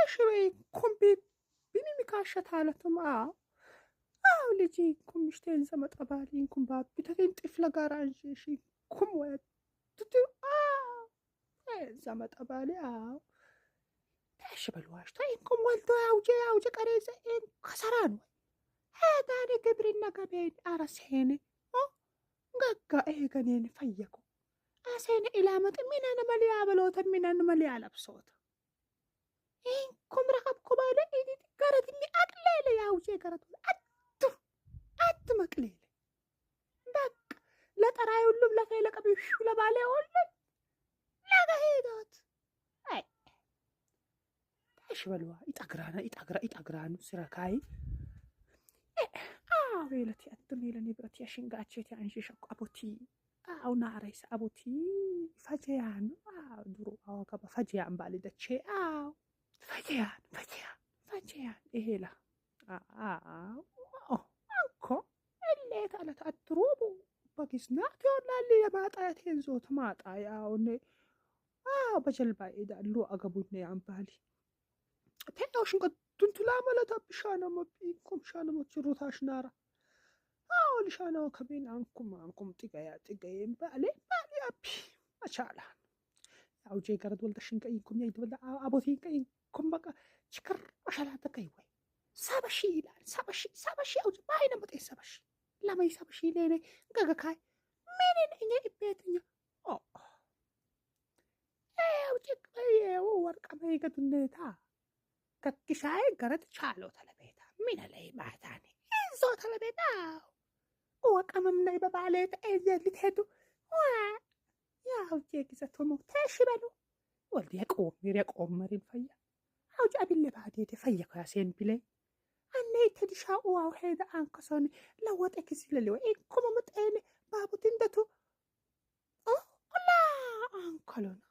ተሽበይ ኩምቢ ቢሚሚካሸታለቱም አዎ አዎ ልጅ ኩም ምሽቴን ዘመጠባሊ ኩም ባቢተቴን ጥፍለ ጋር አንሺ ኩም ወትቱ አዎ ዘመጠባሊ አዎ ተሽበልዋሽ ተይንኩም ወልዶ ያውጀ ያውጀ ቀሬዘ ከሰራን ወይ ሄዳኔ ግብርና ገቤን አረሴን ገጋ ኤገኔን ፈየኩ አሴን ኢላመጥ ሚናን መሊያ በሎተ ሚናን መሊያ ለብሶተ ኢንኩም ረከብኩ ባለ ኢዲት ገረትኒ አቅሌለ ያውጀ ገረቱ አቱ አት መቅሌለ በቃ ለጠራይ ሁሉም ለፈለቀ ሹ ለባለ ሁሉ ለጋ ሄዶት አይ ታሽ በልዋ ይጣግራና ይጣግራ ይጣግራኑ ስራካይ አዎ የለት አትም የለኒ ብረት ያሽንጋቸት ያንሽሸኩ አቦቲ አው ናረይስ አቦቲ ፈጀያን አው ድሮ አው ከባ ፈጀያን ባልደቼ አው ፈጀያን ፈጀያን ፈጀያን ይሄላ አው አንኮ እሌት አለት አትሩቡ በጊስናት ይሆናል የማጣያት ሄንዞት ማጣ ያውኔ አው በጀልባ ይዳሉ አገቡኔ አንባሊ ተያውሽን ቀዱንቱላ ማለት አብሻና መቢንኩም ሻና መችሩታሽ ናራ አዎ ልሻና ከቤን አንኩም አንኩም ጥገያ ጥገየን ባሌ ባሌ አቢ አቻላ ያው ጄ ገረድ ወልደሽን ቀይንኩም ያይድ ወልደ አቦቴን ቀይንኩም በቃ ችክር አሻላ ተቀይ ወይ ሰበሺ ይላል ሰበሺ ሰበሺ አውጭ ባይነ መጤ ሰበሺ ለማይ ሰበሺ ለኔ ገገካይ ምንን እኛ ኢቤትኛ ኦ ያው ጭቅ ወርቀ መይገዱነታ ከኪሻይ ገረድ ቻሎ ተለቤታ ምን ላይ ማታኔ እዞ ተለቤታ ወቀመም ናይ በባሌት እዘ ልትሄዱ ያው ጄግዘቶሞ ተሽበሉ ወልድ የቆምር የቆመሪን ፈያ አውጭ አቢለ ባዴቴ ፈያ ከያሴን ቢለይ አነ ተድሻ ዋው ሄደ አንከሶን ለወጠ ክሲለለ ኢንኩመ መጤን ባቡት እንደቱ ኦላ አንከሎና